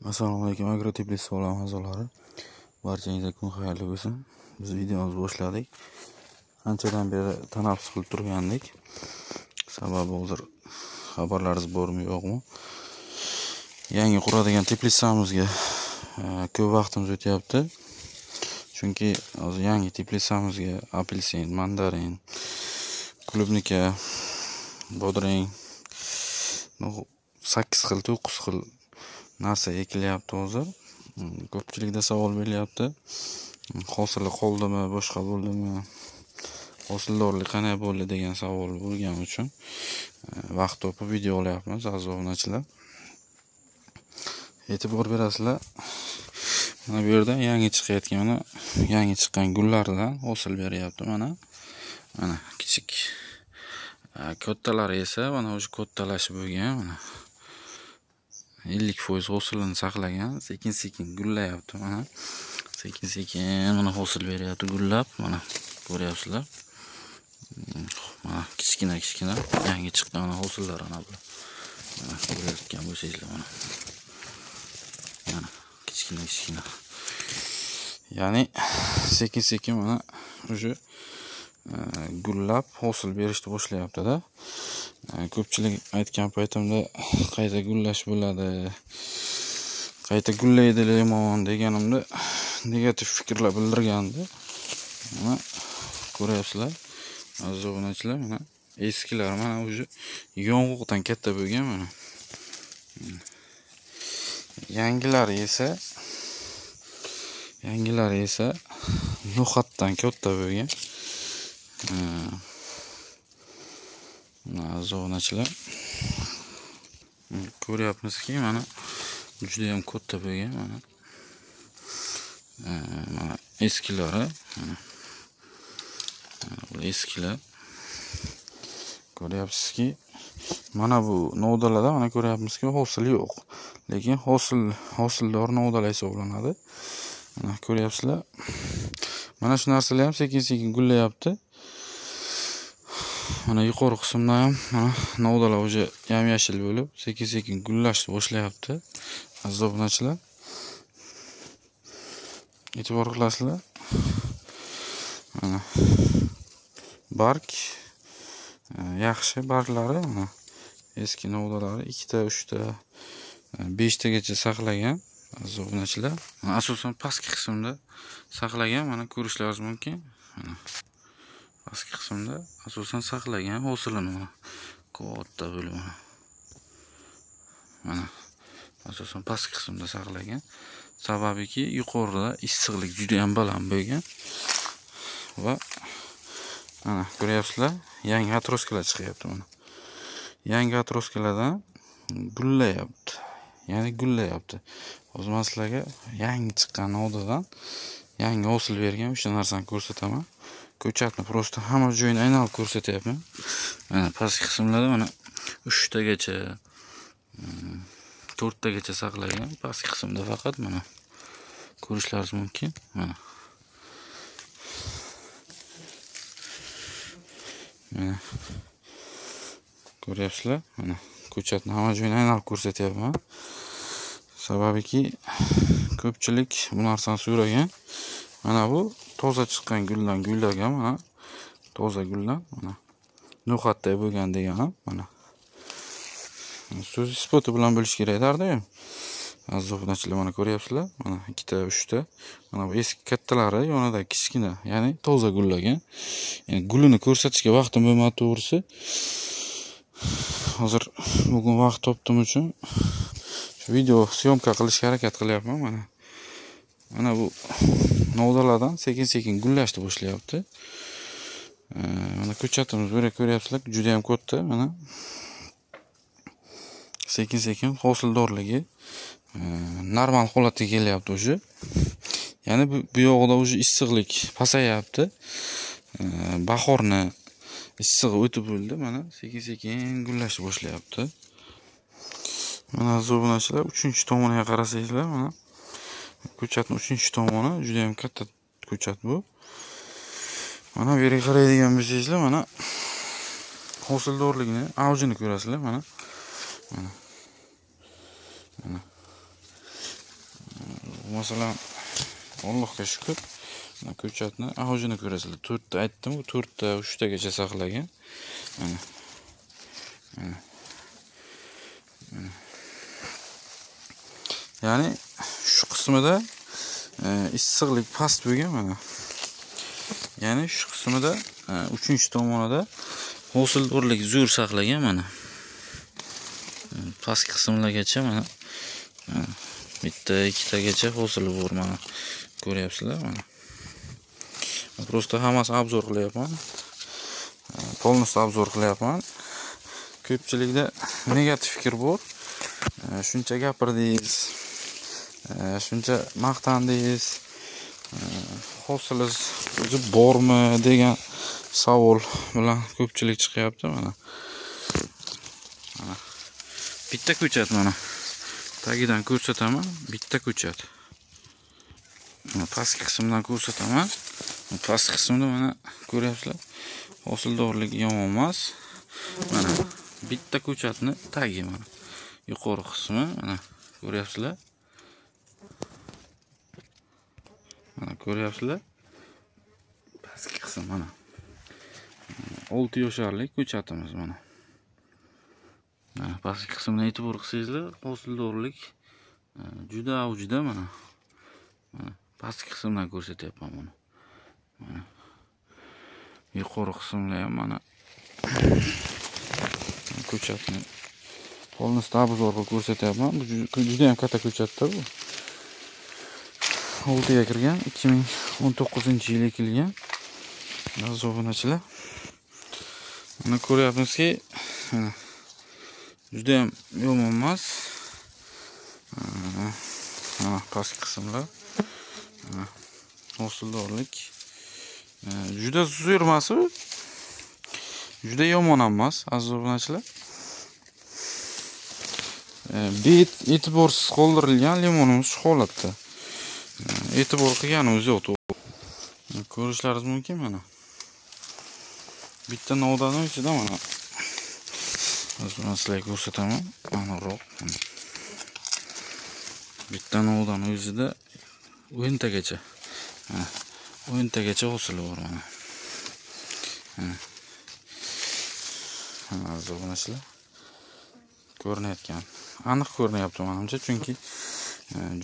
Assalomu alaykum Agroteplitsa olam a'zolari. Barchangizga kun xayrli bo'lsin. Biz videomizni boshladik. Anchadan beri tanaffus qilib turgandik. Sababi hozir xabarlaringiz bormi yo'qmi? Yangi quradigan teplitsamizga ko'p vaqtimiz o'tyapti. Chunki hozir yangi teplitsamizga apelsin, mandarin, klubnika, bodring, 8 xil, 9 xil narsa ekilyapti hozir. Ko'pchilikda savol berilyapti. Hosili qoldimi, boshqa bo'ldimi? Hosildorlik qanday bo'ldi degan savol bo'lgani uchun vaqt topib video olyapmiz, aziz obunachilar. E'tibor berasizlar. Mana bu yerda yangi chiqayotgan, mana yangi chiqqan gullardan hosil beryapti mana. Mana kichik kattalari esa mana o'sha kattalashib bo'lgan, mana 50% hosilini saqlagan, sekin-sekin gullayapti mana. Sekin-sekin mana hosil beryapti gullab, mana ko'ryapsizlar. Mana kichkina-kichkina yangi chiqqan mana hosillar ana bular. Mana ko'rayotgan bo'lsangizlar mana. Mana kichkina-kichkina. Ya'ni sekin-sekin mana o'sha gullab hosil berishni boshlayapti-da. Ko'pchilik aytgan paytimda qayta gullash bo'ladi, qayta gullaydi limon deganimda negativ fikrlar bildirgandi. Mana ko'ryapsizlar, aziz obunachilar, mana eskilar mana o'sha yong'oqdan katta bo'lgan mana. Yangilari esa no'xatdan katta bo'lgan. Aziz obunachilar, ko'ryapmizki, mana juda ham katta bo'lgan mana. Mana eskilari, mana bu eskilar. Ko'ryapsizki, mana bu novdalarda mana ko'ryapmizki, hosil yo'q. Lekin hosildor novdalar hisoblanadi. Mana ko'ryapsizlar. Mana shu narsalar ham sekin-sekin gullayapti. Mana yuqori qismda ham mana novdalar o'sha yam-yashil bo'lib, sekin-sekin gullashni boshlayapti. Aziz obunachilar, e'tibor qilasizlar. Mana barg yaxshi barglari, mana eski novdalari 2 ta, 3 ta, 5 tagacha saqlagan aziz obunachilar. Asosan pastki qismda saqlagan, mana ko'rishlaringiz mumkin. Mana pastki qismda asosan saqlagan hosilini mana katta bo'lib mana. Mana asosan pastki qismda saqlagan. Sababiki yuqorida issiqlik juda ham baland bo'lgan. Va mana ko'ryapsizlar, yangi atroskalar chiqyapti mana. Yangi atroskalardan gullayapti. Ya'ni gullayapti. Hozir men sizlarga yangi chiqqan novdadan yangi hosil bergan o'sha narsani ko'rsataman. Ko'chatni prosta hamma joyini aylanib ko'rsatyapman. Mana pastki qismlarda mana 3 tagacha, 4 tagacha saqlagan. Pastki qismda faqat mana ko'rishlaringiz mumkin. Mana. Mana ko'ryapsizlar, mana ko'chatni hamma joyini aylanib ko'rsatyapman. Sababiki ko'pchilik bu narsani so'ragan. Mana bu toza chiqqan guldan gullagan, mana toza guldan, mana no'xatday bo'lgan deganim, mana so'z isboti bilan bilish kerak dardi. Aziz obunachilar, mana ko'ryapsizlar, mana 2 ta, 3 ta, mana bu eski kattalari yonida kichkina, ya'ni toza gullagan. Ya'ni gulini ko'rsatishga vaqtim bo'lmadi to'g'risi. Hozir bugun vaqt topdim uchun shu video syomka qilishga harakat qilyapman. Mana mana bu novdalardan sekin-sekin gullashni boshlayapti. Mana ko'chatimiz bu yerda ko'ryapsizlar, juda ham katta. Mana sekin-sekin hosildorligi normal holatga kelyapti o'sha. Ya'ni bu yoqda o'sha issiqlik pasayapti. Bahorni issig'i o'tib bo'ldi. Mana sekin-sekin gullashni boshlayapti. Mana aziz obunachilar, 3-tomoniga qarasangizlar, mana ko'chatning 3-tomoni juda ham katta ko'chat bu. Mana bu yerga qaraydigan bo'lsangizlar, mana hosildorligini, avjini ko'rasizlar mana. Mana. Mana. Masalan, Allohga shukr, mana ko'chatni avjini ko'rasizlar. 4 ta aytdim, 4 ta 3 tagacha saqlagan. Mana. Mana. Mana. Ya'ni shu qismida issiqlik past bo'lgan mana. Ya'ni shu qismida 3-tomonida hosildorlik zo'r saqlagan mana. Pastki qismlargacha mana bitta ikkitagacha hosili bor mana. Ko'ryapsizlar mana. Prosta hammasi obzor qilyapman. Polностью obzor qilyapman. Ko'pchilikda negativ fikr bor. Shuncha gapirdingiz, shuncha maqtandingiz, hosilingiz o'zi bormi degan savol bilan ko'pchilik chiqyapti mana. Mana bitta ko'chat mana. Tagidan ko'rsataman, bitta ko'chat. Mana pastki qismidan ko'rsataman. Pastki qismida mana ko'ryapsizlar, hosildorligi yomon emas. Mana bitta ko'chatni tagi mana. Yuqori qismi mana ko'ryapsizlar. Mana ko'ryapsizlar. Pastki qism mana. 6 yosharlik ko'chatimiz mana. Mana pastki qismini e'tibor qilsangizlar, hosildorlik juda avjida mana. Mana pastki qismdan ko'rsatyapman buni. Mana yuqori qismlar ham mana ko'chatni polностью obzor qilib ko'rsatyapman. Bu juda ham katta ko'chatda bu. 6 ga kirgan, 2019-yil ekilgan. Aziz obunachilar, mana ko'ryapmizki, mana juda ham yomon emas. Mana pastki qismlar hosildorlik juda zo'r emas, juda yomon ham emas, aziz obunachilar. Bet e'tiborsiz qoldirilgan limonimiz shu holatda. E'tibor qilganimiz yo'q. Ko'rishlaringiz mumkin mana. Bitta novdani ichida mana. Hozir men sizlarga ko'rsataman. Aniqroq. Bitta novdani o'zida 10 tagacha. Mana 10 tagacha hosili bor mana. Mana. Mana aziz obunachilar. Ko'rinayotgan. Aniq ko'rinyapti menimcha, chunki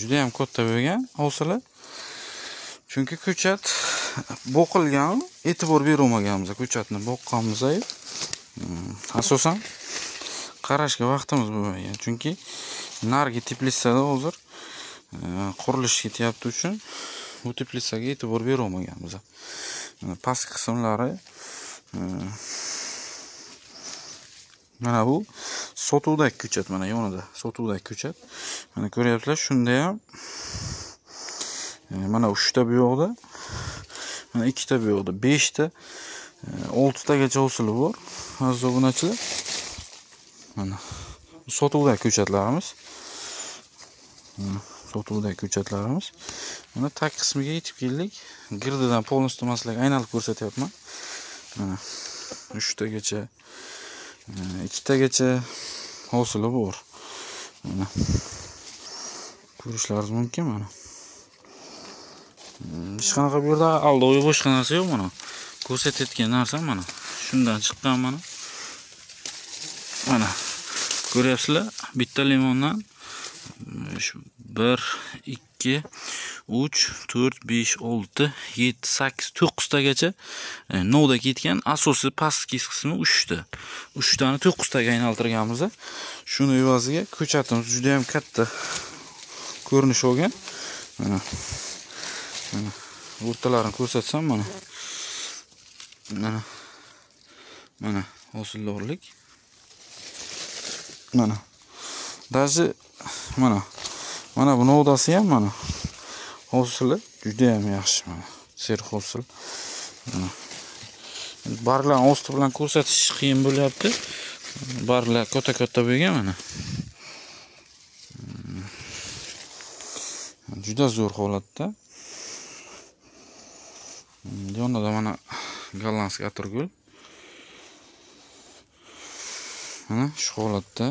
juda ham katta bo'lgan hosili. Chunki ko'chat boqilgan, e'tibor berolmaganmiz, ko'chatni boqqanmiz. Asosan qarashga vaqtimiz bo'lmagan, chunki narigi teplitsada hozir qurilish ketyapti uchun bu teplitsaga e'tibor berolmaganmiz. Pastki qismlari mana bu sotuvdagi ko'chat, mana yonida sotuvdagi ko'chat. Mana ko'ryapsizlar, shunda ham mana 3 ta bu yoqda, mana 2 ta bu yoqda, 5 ta, 6 tagacha hosili bor, aziz obunachilar. Mana sotuvdagi ko'chatlarimiz. Sotuvdagi ko'chatlarimiz. Mana tag qismiga yetib keldik. Girdidan polностью maslaga aylanib ko'rsatyapman. Mana 3 tagacha, 2 tagacha hosili bor. Mana ko'rishlaringiz mumkin mana. Hech qanaqa bu yerda aldov boshqa narsa yo'q mana. Ko'rsatayotgan narsam mana. Shundan chiqqan mana. Mana ko'ryapsizlar, bitta limondan 1 2 3 4 5 6 7 8 9 tagacha novda ketgan. Asosiy pastki qismi 3 ta. 3 tani 9 taga aylantirganmiz. Shuni evaziga ko'chatimiz juda ham katta ko'rinish olgan. Mana. Mana o'rtalarini ko'rsatsam mana. Mana. Mana hosildorlik. Mana. Даже mana. Mana bu novdasi ham mana. Hosili juda ham yaxshi mana. Serhosil. Mana. Barglarni osti bilan ko'rsatish qiyin bo'lyapti. Barglar katta-katta bo'lgan mana. Juda zo'r holatda. Yonida mana gollandskiy atirgul. Mana shu holatda.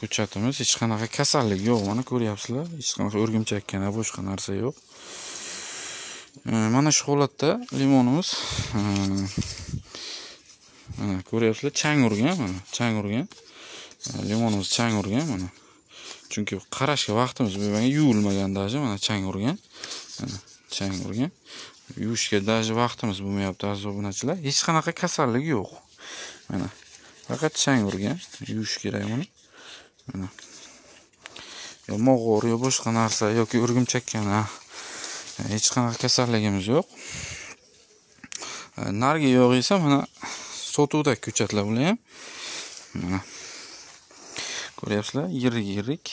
Ko'chatimiz hech qanaqa kasallik yo'q, mana ko'ryapsizlar, hech qanaqa o'rgimchakkana boshqa narsa yo'q. Mana shu holatda limonimiz mana ko'ryapsizlar, chang urgan, mana chang urgan. Limonimiz chang urgan mana. Chunki qarashga vaqtimiz bo'lmagan, yuvilmagan даже, mana chang urgan. Mana chang urgan. Yuvishga даже vaqtimiz bo'lmayapti aziz obunachilar. Hech qanaqa kasallik yo'q. Mana faqat chang urgan, yuvish kerak buni. Mana. Yo mog'or, yo boshqa narsa yoki o'rgimchakkana, hech qanaqa kasalligimiz yo'q. Narigi yo'q esa mana sotuvdagi ko'chatlar bular ham. Mana ko'ryapsizlar, yirik-yirik,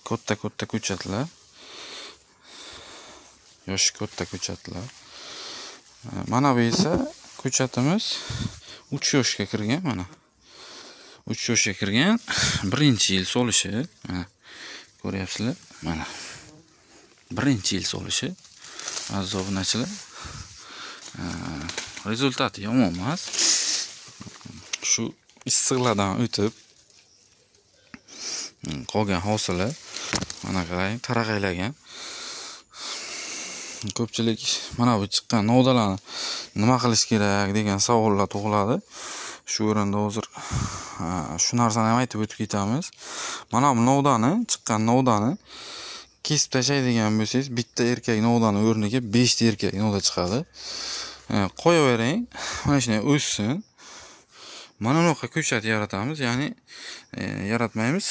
katta-katta ko'chatlar. Yoshi katta ko'chatlar. Mana bu esa ko'chatimiz 3 yoshga kirgan, mana. 3 yoshga kirgan, birinchi yil solishi. Mana ko'ryapsizlar, mana. Birinchi yil solishi. Aziz obunachilar, rezultati yomon emas. Shu issiqlardan o'tib qolgan hosili mana qarang, taraqaylagan. Ko'pchilik mana bu chiqqan novdalarni nima qilish kerak degan savollar tug'iladi. Shu o'rinda hozir shu narsani ham aytib o'tib ketamiz. Mana bu novdani, chiqqan novdani kesib tashlaydigan bo'lsangiz, bitta erkak novdani o'rniga 5 ta erkak novda chiqadi. Qo'yavering, mana shunday o'ssin. Mana bunaqa ko'chat yaratamiz, ya'ni yaratmaymiz,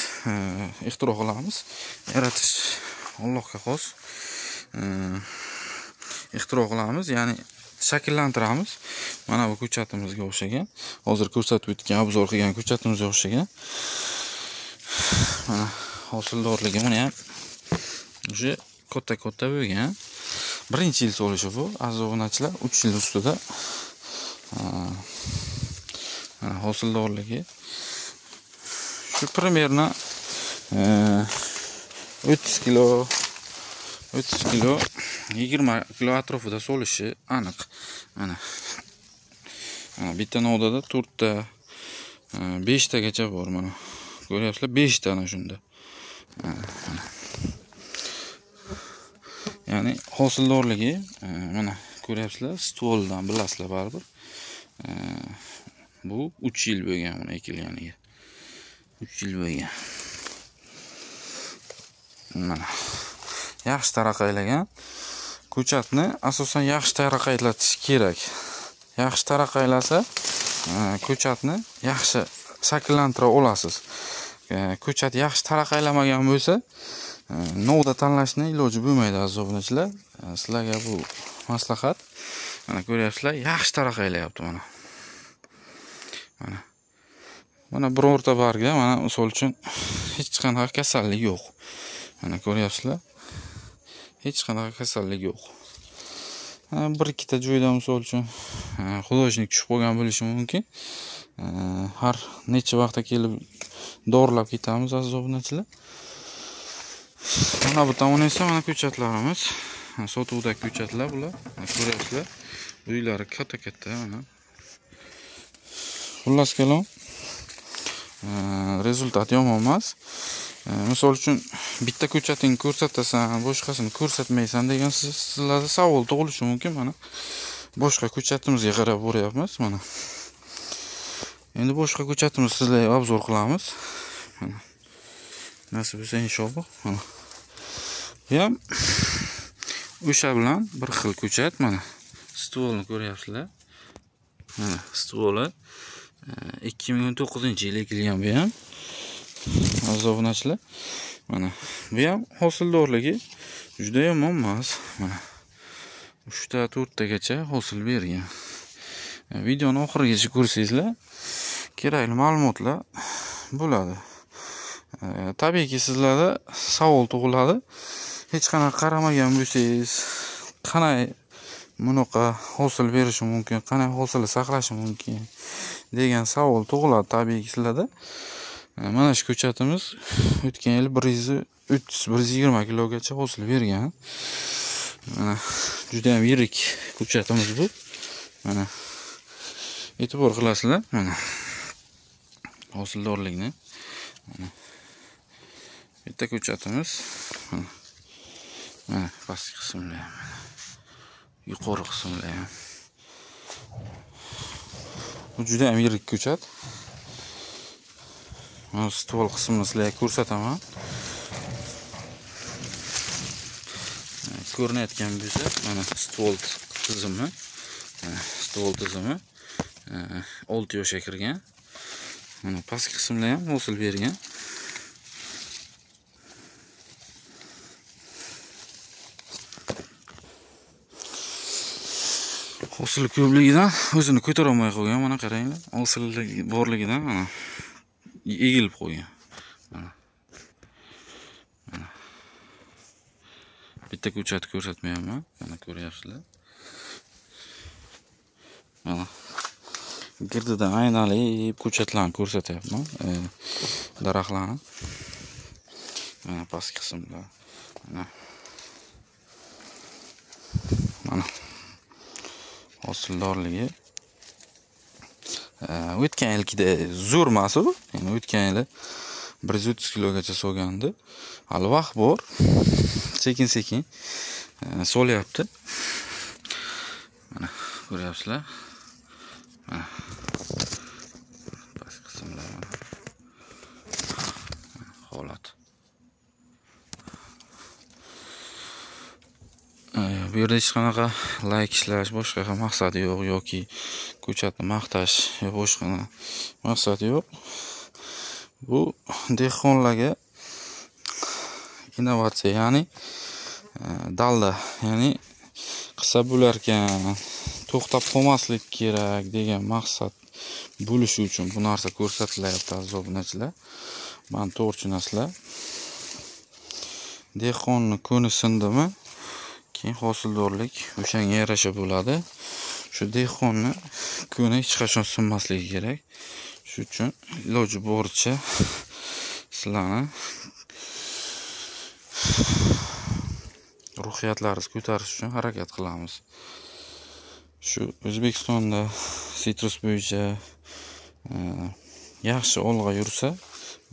ixtiro qilamiz. Yaratish Allohga xos. Ixtiro qilamiz, ya'ni shakllantiramiz. Mana bu ko'chatimizga o'xshagan, hozir ko'rsatib o'tgan, obzor qilgan ko'chatimizga o'xshagan. Mana hosildorligi buni ham o'sha katta-katta bo'lgan. Birinchi yil solishi bu, aziz obunachilar, 3 yil ustida. Mana hosildorligi shu примерно 30 kilo, 30 kilo, 20 kilo atrofida solishi aniq. Mana. Mana bitta novdada 4 ta, 5 tagacha bor mana. Ko'ryapsizlar, 5 ta ana shunda. Mana. Ya'ni hosildorligi mana ko'ryapsizlar, stvoldan bilasizlar baribir. Bu 3 yil bo'lgan buni ekilganiga. 3 yil bo'lgan. Mana yaxshi taraqaylagan. Ko'chatni asosan yaxshi taraqaylatish kerak. Yaxshi taraqaylasa, ko'chatni yaxshi shakllantira olasiz. Ko'chat yaxshi taraqaylamagan bo'lsa, novda tanlashni iloji bo'lmaydi aziz obunachilar. Sizlarga bu maslahat. Mana ko'ryapsizlar, yaxshi taraqaylayapti mana. Mana. Mana birorta barga, mana misol uchun hech qanaqa kasallik yo'q. Mana ko'ryapsizlar. Hech qanaqa kasallik yo'q. Bir ikkita joyda misol uchun xudojnik tushib qolgan bo'lishi mumkin. Har necha vaqtda kelib dorilab ketamiz aziz obunachilar. Mana bu tomon esa mana ko'chatlarimiz, sotuvdagi ko'chatlar bular. Ko'ryapsizlar, uylari katta-katta mana. Xullas kalom, rezultat yomon emas. Misol uchun bitta ko'chatingni ko'rsatasan, boshqasini ko'rsatmaysan degan sizlarda savol tug'ilishi mumkin. Mana boshqa ko'chatimizga qarab boryapmiz mana. Endi boshqa ko'chatimizni sizlarga obzor qilamiz. Mana. Nasib bo'lsa inshaalloh. Mana. Bu ham o'sha bilan bir xil ko'chat mana. Stvolni ko'ryapsizlar. Mana stvoli 2019-yil ekilgan bu ham. Aziz obunachilar, mana bu ham hosildorligi juda yomon emas. Mana 3 ta 4 tagacha hosil bergan. Videoni oxirigacha ko'rsangizlar, kerakli ma'lumotlar bo'ladi. Tabiiyki sizlarda savol tug'iladi. Hech qanaqa qaramagan bo'lsangiz, qanday bunaqa hosil berishi mumkin, qanday hosilni saqlashi mumkin degan savol tug'iladi tabiiyki sizlarda. Mana shu ko'chatimiz o'tgan yil 130-120 kilogacha hosil bergan. Mana juda ham yirik ko'chatimiz bu. Mana e'tibor qilasizlar, mana hosildorlikni. Mana bitta ko'chatimiz. Mana pastki qismlar ham, yuqori qismlar ham. Bu juda ham yirik ko'chat. Mana ствол qismini sizlarga ko'rsataman. Ko'rinayotgan bo'lsa, mana ствол tizimi. Ствол tizimi 6 yoshga kirgan. Mana pastki qismlar ham hosil bergan. Hosil ko'pligidan o'zini ko'tara olmay qo'ygan. Mana qaranglar, hosil borligidan mana egilib qo'ygan. Mana. Mana. Bitta ko'chatni ko'rsatmayapman. Mana ko'ryapsizlar. Mana girdidan aynalib ko'chatlarni ko'rsatyapman, daraxtlarni. Mana pastki qismlar. Mana. Mana hosildorligi o'tgan yilgida zo'r emas u. Ya'ni o'tgan yili 130 kilogacha solgandi. Hali vaqt bor. Sekin-sekin solyapti. Mana ko'ryapsizlar. Mana pastki qismlar mana. Holat. Bu yerda hech qanaqa like ishlash boshqa maqsadi yo'q yoki ko'chatni maqtash yo boshqa maqsadi yo'q. Bu dehqonlarga innovatsiya, ya'ni dalda, ya'ni qilsa bo'larkan, to'xtab qolmaslik kerak degan maqsad bo'lishi uchun bu narsa ko'rsatilyapti, aziz obunachilar. Mana to'g'ri tushunasizlar. Dehqonni ko'ni sindimi, keyin hosildorlik o'shanga yarasha bo'ladi. Shu dehqonni ko'ni hech qachon sinmasligi kerak. Shuning uchun iloji boricha sizlarni ruhiyatlaringizni ko'tarish uchun harakat qilamiz. Shu O'zbekistonda sitrus bo'yicha yaxshi olg'a yursa,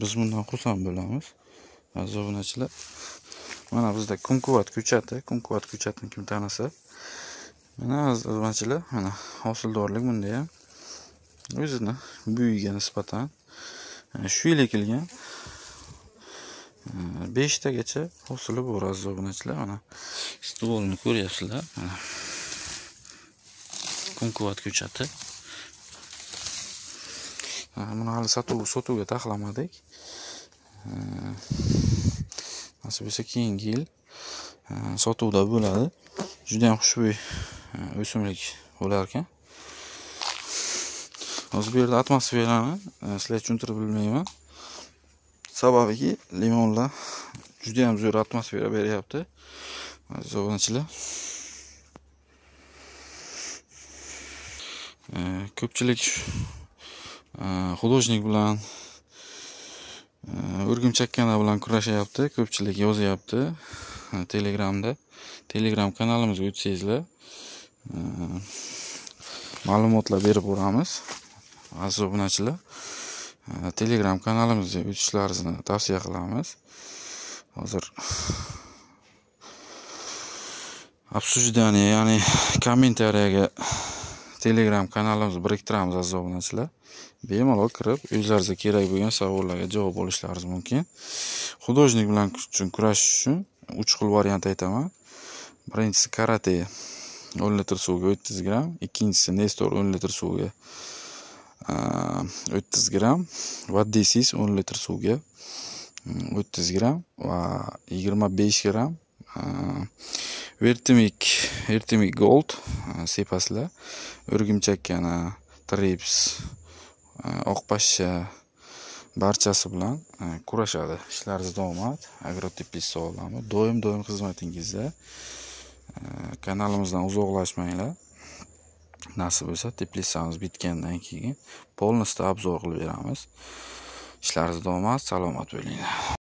biz bundan xursand bo'lamiz. Aziz obunachilar, mana bizda kumkuvat ko'chati, kumkuvat ko'chatini kim tanisa. Mana aziz obunachilar, mana hosildorlik bunda ham o'zini bo'yiga nisbatan shu yil ekilgan 5 tagacha hosili bor, aziz obunachilar. Mana stolni ko'ryapsizlar. Mana kumkuvat ko'chati. Buni hali sotuvga taxlamadik. Nasib bo'lsa keyingi yil sotuvda bo'ladi. Juda ham xushbo'y o'simlik bo'lar ekan. Hozir bu yerda atmosferani sizlarga tushuntirib bilmayman. Sababiki limonlar juda ham zo'r atmosfera beryapti. Aziz obunachilar, ko'pchilik xudojnik bilan, o'rgimchakkana bilan kurashyapti, ko'pchilik yozyapti Telegramda. Telegram kanalimizga o'tsangizlar ma'lumotlar berib boramiz. Aziz obunachilar, Telegram kanalimizga o'tishlaringizni tavsiya qilamiz. Hozir обсуждение, ya'ni kommentariyaga Telegram kanalimizni biriktiramiz, aziz obunachilar. Bemalol kirib, o'zlaringizga kerak bo'lgan savollarga javob olishlaringiz mumkin. Xudojnik bilan uchun kurashish uchun 3 xil variant aytaman. Birinchisi karate 10 litr suvga 30 gram, ikkinchisi Nestor 10 litr suvga 30 gram va Desis 10 litr suvga 30 gram va 25 gram Vertimik Gold sepasizlar. O'rgimchakkana, trips, oqpashsha barchasi bilan kurashadi. Ishlaringizda omad. Agroteplitsa olami doim xizmatingizda. Kanalimizdan uzoqlashmanglar. Nasib bo'lsa teplitsamiz bitgandan keyin polностью obzor qilib beramiz. Ishlaringizda omad, salomat bo'linglar.